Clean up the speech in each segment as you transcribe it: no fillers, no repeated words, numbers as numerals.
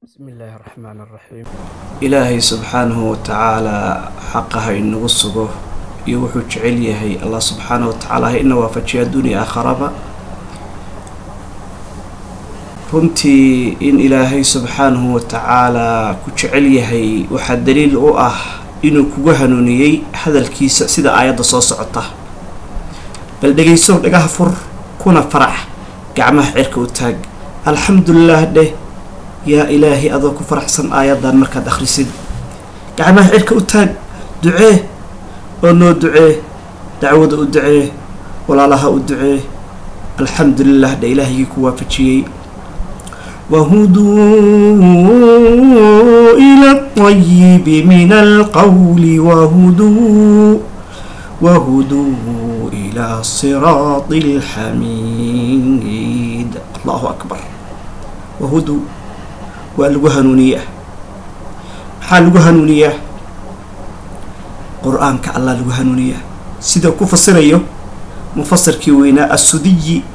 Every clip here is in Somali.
بسم الله الرحمن الرحيم. Ilaahay subxaanahu watacaalaa xaqa ha inagu sugo iyo wuxuu jecel yahay. Allah subxaanahu watacaala ha ina waafajiyo adduuniya aakharaba. Runtii in Ilaahay subxaanahu watacaalaa ku jecel yahay waxaa daliil u ah inuu kugu hanuuniyey hadalkiisa, sida aayadda soo socota. Bal dhegayso, dhagaha fur, kuna farax, gacmaha cirka u taag, alxamdulilah dheh. Yaa Ilaahay, adoo ku faraxsan aayaddan markaad akhrisid, gacmaha cirka u taag, ducee oo noo ducee, dacwada u ducee, walaalaha u ducee, alxamdulilah dheh Ilaahigii ku waafajiyey. وهدوا إلى الطيب من القول وهدوا إلى صراط الحميد. الله أكبر. وهدوا waa lagu hanuuniyaa. Maxaa lagu hanuuniyaa? Qur-aanka Allah lagu hanuuniyaa, sida ku fasirayo mufasirkii weynaa Assudiyi.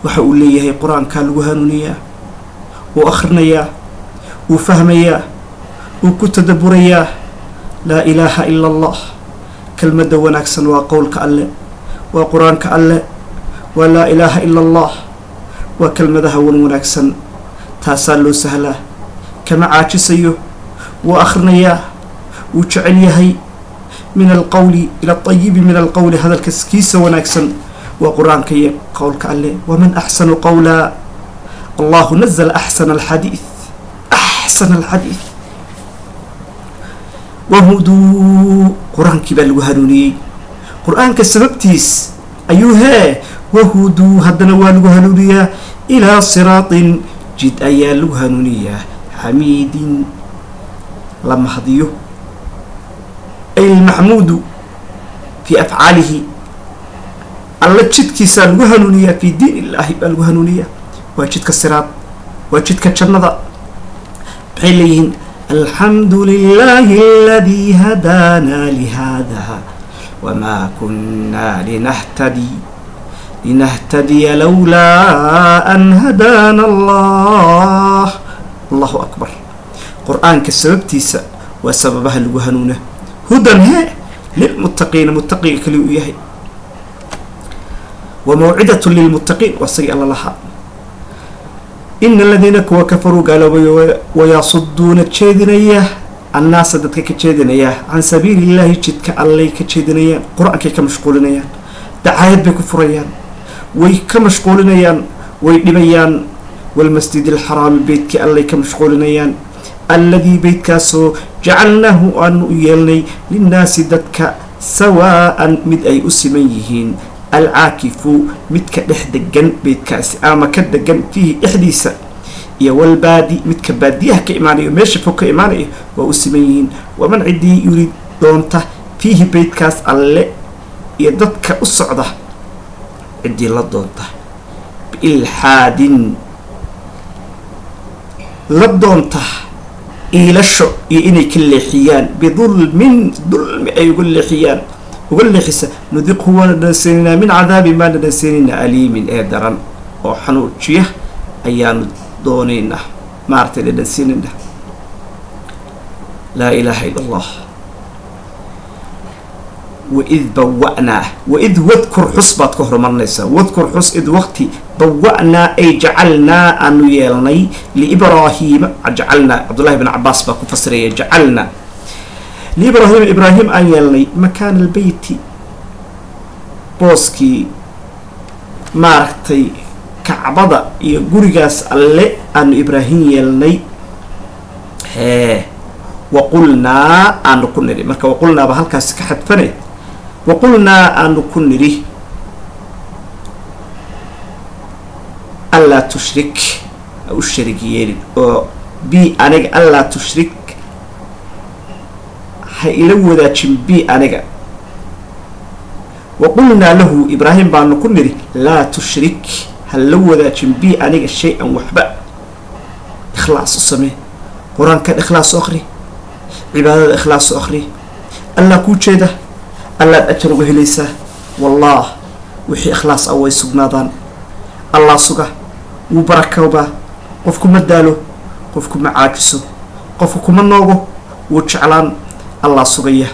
Waxa uu leeyahay qur-aankaa lagu hanuuniyaa. Wuu akhrinayaa, wuu fahmayaa, wuu ku tadaburayaa. Laa ilaaha ila Allah. Kelmadda wanaagsan waa qowlka Alle, waa qur-aanka Alle, waa laa ilaaha ila Allah, waa kelmadaha wan wanaagsan. Taasaa loo sahlaa. Kama caajisayo, wuu akhrinayaa, wuu jecel yahay. من القول إلى الطيب من القول, hadalka kiisa wanaagsan waa qur-aanka iyo qowlka Alle. ومن أحسن قولا, الله نزل أحسن الحديث, أحسن الحديث. وهدوا, qur-aankii baa lagu hanuuniyey. Qur-aanka sababtiis ayuu hee. وهدوا, haddana waa lagu hanuuniyaa. إلى صراط, jid ayaa lagu hanuuniyaa, حميد, la mahdiyo, أي المحمود في أفعاله. Alla jidkiisaa lagu hanuuniyaa, في دين الله baa lagu hanuuniyaa. Waa jidka siraad, waa jidka jannada. Maxay leeyihiin? الحمد لله الذي هدانا لهذا وما كنا لنهتدي لولا أن هدانا الله. الله أكبر. Qur-aanka sababtiisa waa sababaha lagu hanuuna. هدى he للمتقين, muttaqiga kali uu yahay. وموعظة للمتقين, waa isagii Alla lahaa. إن الذين, kuwa كفروا gaaloobay, ويصدون jeedinaya, الناس dadka ka jeedinaya, عن سبيل الله jidka Allay ka jeedinayaan, qur-aankay ka mashquulinayaan, dacaayad bay ku furayaan, way ka mashquulinayaan, way dhibayaan. والمسجد الحرام, beytkii Allay ka mashquulinayaan, الذي beytkaasoo جعلناه aanu u yeelnay, للناس dadka, سواء mid ay u siman yihiin, العاكف midka dhex degan beytkaasi ama ka degan, فيه dhexdiisa, iyo والبادي midka baadiyaha ka imaanayo, meesha fog ka imaanayo, waa u siman yihiin. ومن ciddii يرد doonta, فيه beytkaas Alle iyo dadka u socda ciddii la doonta, بإلحاد la doonta iilasho iyo inay ka leexiyaan, بظلم dulmi ay uga leexiyaan, uga leexisa, نذقه waana dhansiinaynaa, من عذاب baana dhansiinaynaa, أليم ee daran oo xanuujiya ayaanu doonaynaa, maaragtay, dhadhansiinaynaa. Laa ilaaha ila Allah. وإذ بوأنا, وإذ واذكر xus baad ka horumarinaysaa. واذكر xus, إذ waqti, بوأنا ay جعلنا aanu yeelnay, لإبراهيم جعلنا, Cabdullahi bn Cabaas baa ku fasiraya, جعلنا لإبراهيم, Ibraahim aan yeelnay, مكان البيت booskii maaragtay Kacbada iyo gurigaas Alle aanu Ibraahim yeelnay. Hee, وقلنا aanu ku nidhi. Marka وقلنا ba halkaasi ka xadfanay. وقلنا aanu ku nidhi, ألا تشرك ha u sharig yeelin oo بي aniga, ألا تشرك ha ila wadaajin, بي aniga. وقلنا له Ibraahim baanu ku nidhi, لا تشرك ha la wadaajin, بي aniga, شيئا waxba. Ikhlaas u samee qur-aankan, ikhlaas u akri, cibaadada ikhlaas u akri. Allah kuu jeeda, Allaad ajar uga helaysaa. Wallah, wixii ikhlaas ah way sugnaadaan. Allah suga, wuu barakowbaa, qofku ma daalo. Qofku ma caajiso, qofku kuma noogo, wuu jeclaan, Allah sugaya.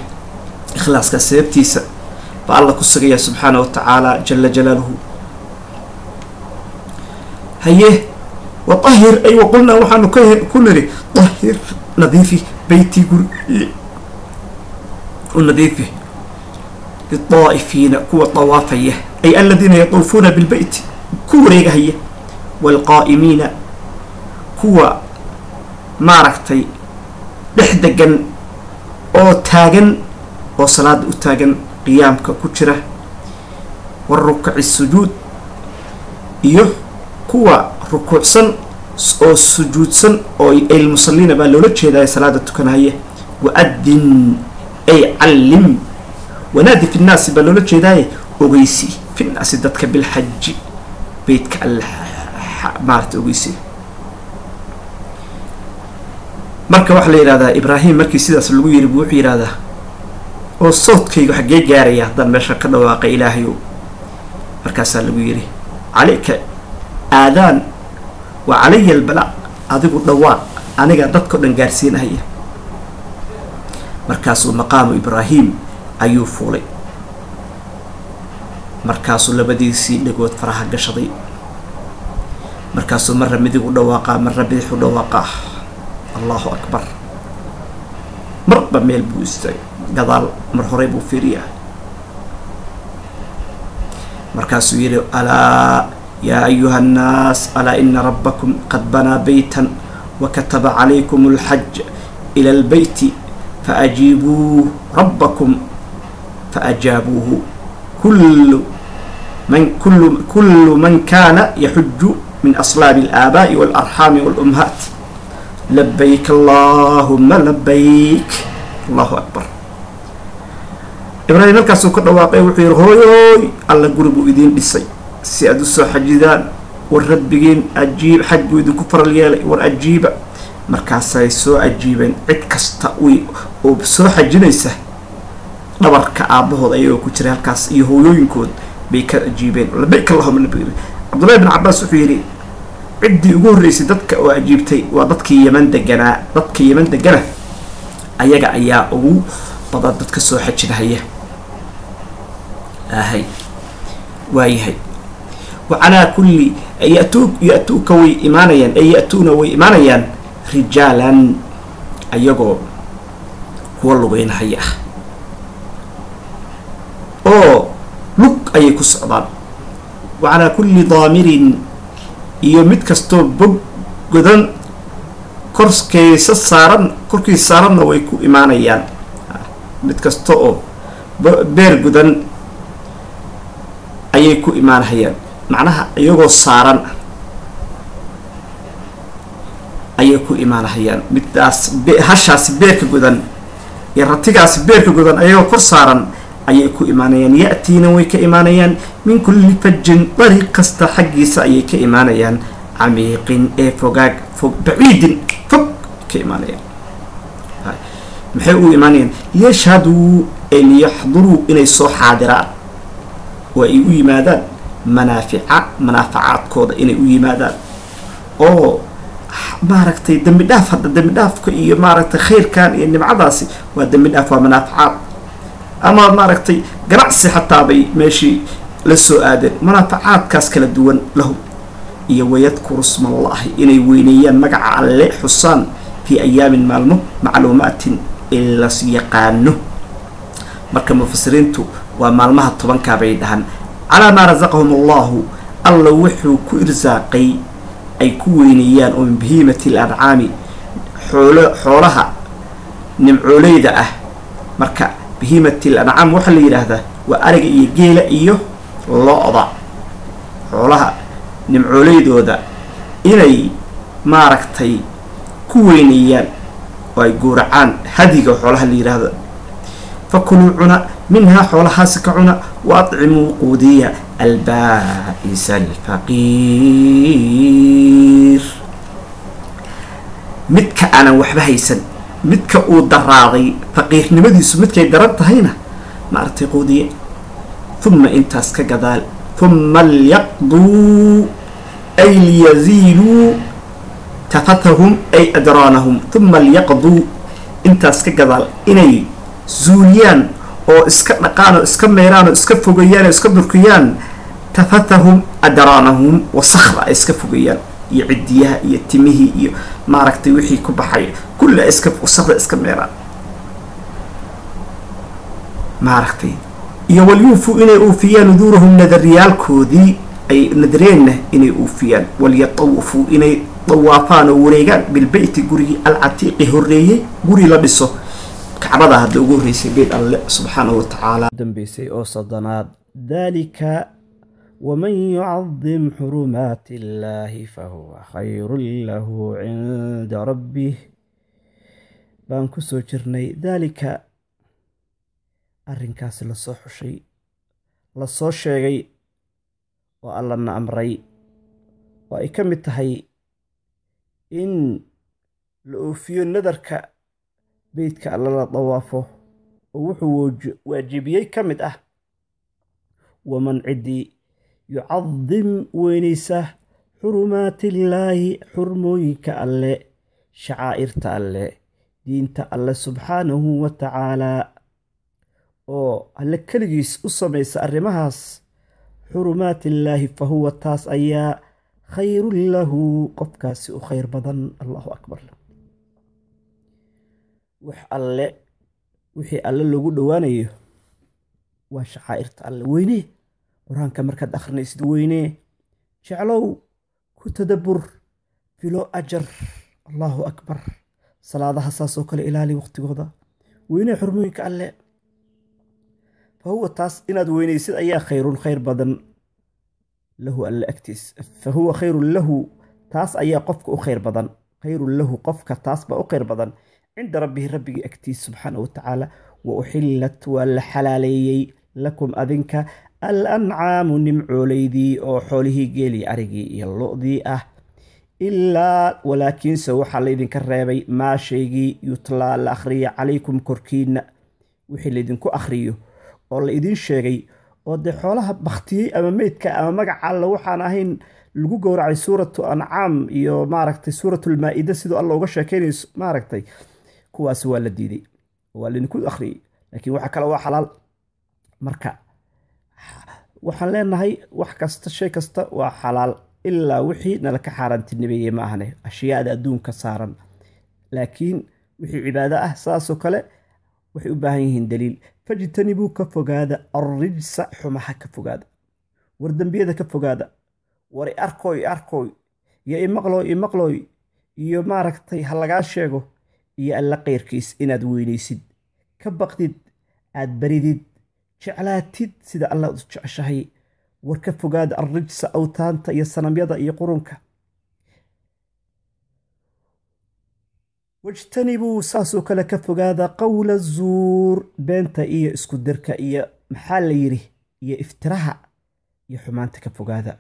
Ikhlaaska sababtiisa baa Allah ku sugaya subxaana wa tacaala jala jalaaluhu. Haye, watahir ay waqulnaa waxaanu ku niri tahir, nadiifi beyti, guri u nadiifi, lidaa'ifiina, kuwa tawaafaya, ay aladiina yatuufuuna bilbeyti, ku wareegahaya, waalqaa'imiina, kuwa maaragtay dhex degan oo taagan oo salaada u taagan, qiyaamka ku jira, warukaci sujuud, iyo kuwa rukuucsan oo sujuudsan oo almusalliina baa loola jeedaya salaada tukanahaya. Wa-addin ay callim, wanaadi fi nnaasi baa loola jeedaaye, ogeysi, fi nnaasi dadka, bilxaji beytka alle maarata ogeysi. Marka waxaa la yidhahdaa Ibraahim markii sidaas lagu yiri buu wuxuu yidhahdaa, oo sawdkaygu xaggee gaaraya haddaan meesha ka dhawaaqay Ilaahayow? Markaasaa lagu yidhi, calayka aadaan wa calaya albalaa, adigu dhawaaq, aniga dadkao dhan gaarsiinahaya. Markaasuu maqaamu Ibraahim ayuu fuulay, markaasuu labadiisii dhagood faraha gashaday, markaasuu marra midig u dhawaaqaa, marra bidix u dhawaaqaa. Allahu akbar! Marba meel buu istaagay, gadaal mar horey buu fiiriyaa. Markaasuu yidhi, alaa yaa ayuha annaas, alaa ina rabbakum qad banaa beytan wakataba calaykum alxaj ila albeyti faajiibuu rabbakum. Faajaabuuhu kullu man kana yaxuju min aslaabi alaaba'i waalarxaami walummahaat, labayk allahuma labayk. Allahu akbar! Ibraahim halkaasuu ka dhawaaqay, wuxuu yihi, hooyooy, Alla guri buu idiin dhisay si aad usoo xajidaan, war rabbigiin ajiib, xaj buu idinku faral yeelay, war ajiiba. Markaasay soo ajiibeen cid kasta oo soo xajinaysa, dhabarka aabbahood ayagoo ku jiray halkaas iyo hooyooyinkood bay ka ajiibeen, labayk allahuma labayk. Cabdullahi bin Cabaas wuxuu yidhi, ciddii ugu horreysay dadka oo ajiibtay waa dadkii Yeman deganaa. Dadka Yeman degana ayaga ayaa ugu badan dadka soo xajinahaya ahay. Waayahay, wa calaa kulli yatu ya'tuuka, way imaanayaan, ay ya'tuuna, way imaanayaan, rijaalan, ayagoo kuwa lugeynahaya ah oo lug ayay ku socdaan. Wa calaa kulli daamirin, iyo mid kastoo bog godan korkeysa saaran, korkiisa saaranna way ku imaanayaan. Mid kasta oo beer gudan ayay ku imaanahayaan, macnaha iyagoo saaran ayay ku imaanahayaan. Midaas hashaasi beerka godan iyo ratigaasi beerka godan ayagoo kor saaran ayay ku imaanayaan. Ya'tiina, way ka imaanayaan, min kulli fajin, dariiq kasta xaggiisa ayay ka imaanayaan, camiiqin, ee fogaag fog, baciidin, fog ka imaanayaan. Maxay u imaanayaan? Liyashhaduu ay liyaxduruu, inay soo xaadiraan oo ay u yimaadaan manaafica, manaafacaadkooda inay u yimaadaan oo maaragtay dembi dhaaf. Hadda dembi dhaafka iyo maaragtay khayrkan iyo nimcadaasi waa dembi dhaaf, waa manaafacaad, ama maaragtay ganacsi xataa bay meeshii la soo aadeen, manaafacaadkaas kala duwan lahum. Iyo wayadkuru smallahi, inay weyneeyaan magaca Alle, xusaan, fii ayaamin, maalmo, macluumaatin, ee las yaqaano. Marka mufasiriintu waa maalmaha 10-kaa bay dhahaan. Calaa maa rasaqahum allahu, Alla wuxuu ku irsaaqay ay ku weyneeyaan, oo min bahiimati alancaami, xoolaha nimcooleyda ah. Marka bahiimati alancaam waxaa la yidhaahdaa waa ariga iyo geela iyo lo-da. Xoolaha nimcooleydooda inay maaragtay ku weyneeyaan oo ay gowracaan hadiga xoolaha la yidhaahdo. Fakuluu, cuna, minhaa, xoolahaasi ka cuna, wa acimuu, quudiya, albaa'isa alfaqiir, midka aanan waxba haysan, midka uu daraaday faqiirnimadiisu, midkay daran tahayna maaragtay quudiye. Uma, intaas ka gadaal, uma liyaqduu ay liyaziiluu. Tafathahum ay adraanahum, uma liyaqduu, intaas ka gadaal inay zuuliyaan oo iska dhaqaan oo iska meeraan oo iska fogeeyaan oo iska durkiyaan. Tafathahum adraanahum, wasakhda ay iska fogeeyaan iyo cidiyaha iyo timihii iyo maaragtay wixii ku baxay kulli ay iska wasakhda iska meeraan maaragtay. Iyo walyuufuu, inay uufiyaan, nuduurahum, nadariyaalkoodii ay nadreenna inay uufiyaan. Walyatawafuu, inay dawaafaan oo wareegaan, bilbeyti, gurigii, alcatiiqi, horreeyey guri la dhiso, kacbada hadda ugu horreysay beyt Alle subxaanahu watacaala dambeysay oo 30aad. Dalika waman yucadim xurumaati illaahi fahuwa khayrun lahu cinda rabbih baan kusoo jirnay. Daalika, arrinkaasi lasoo xushay, lasoo sheegay oo Allana amray, oo ay ka mid tahay in la oofiyo nadarka, beytka Alla la dawaafo, oo wuxuu waajibiyey ka mid ah. Waman, ciddii, yucadim, weynaysa, xurumaatillaahi, xurmooyinka Alle, shacaa'irta Alle, diinta Alle subxaanahu wa tacaalaa, oo Alle keligiis u samaysa arrimahaas, xurumaatillaahi, fa huwa, taas ayaa, khayrun lahu, qofkaasi u khayr badan. Allahu akbar. Wax Alle wixii Alle loogu dhowaanayo waa shacaa'irta Alle. Weynee Qur-aanka markaad akhrinaysid, weynee, jeclow, ku tadabbur, filo ajar. Allahu akbar. Salaadaha saas oo kale ilaali waqtigooda, weynee xurmooyinka Alle. Fa huwa, taas inaad weynaysid ayaa, khayrun, khayr badan, lahu, Alle agtiis. Fa huwa khayrun lahu, taas ayaa qofka u khayr badan. Khayrun lahu, qofka taas baa u khayr badan, cinda rabbihi, rabbigii agtiis subxaana wa tacaala. Wa uxillat, waa la xalaaleeyey, lakum, adinka, al ancaamu, nimcoolaydii, oo xoolihii geelii, arigii iyo lo-dii ah. Ilaa walaakiinse waxaa laydinka reebay, maa shaygii, yutlaa, la akhriya, calaykum, korkiina, wixii laydinku akhriyo oo la idin sheegay, oo dee xoolaha baktiyey ama meydka ama magaca Alle waxaan ahayn lagu gowracay. Suuratu Ancaam iyo maaragtay Suuratulmaa-ida siduu Alla uga sheekeynayso maaragtay, kuwaas waa la diiday, waa laydinku akhriyey, laakiin waxa kale waa xalaal. Marka waxaan leenahay wax kasta, shay kasta waa xalaal ilaa wixii nala ka xaaraantinimeeyey ma ahane, ashyaada adduunka saaran. Laakiin wixii cibaado ah saasoo kale waxay u baahan yihiin daliil. Fajtanibuu, ka fogaada, alrijsa, xumaha ka fogaada, war dembiyada ka fogaada, war i arkooy i arkooy iyo imaqlooy imaqlooy iyo maaragtay ha lagaa sheego iyo Alla keyrkiis inaad weynaysid, ka baqdid, aad baridid, jeclaatid sida Alla u jeceshahay. War ka fogaada alrijsa, awtaanta iyo sanamyada iyo qurunka. Wajtanibuu, saasoo kale ka fogaada, qowla zuur, beenta iyo isku dirka iyo maxaa la yidhi iyo iftiraha iyo xumaanta ka fogaada.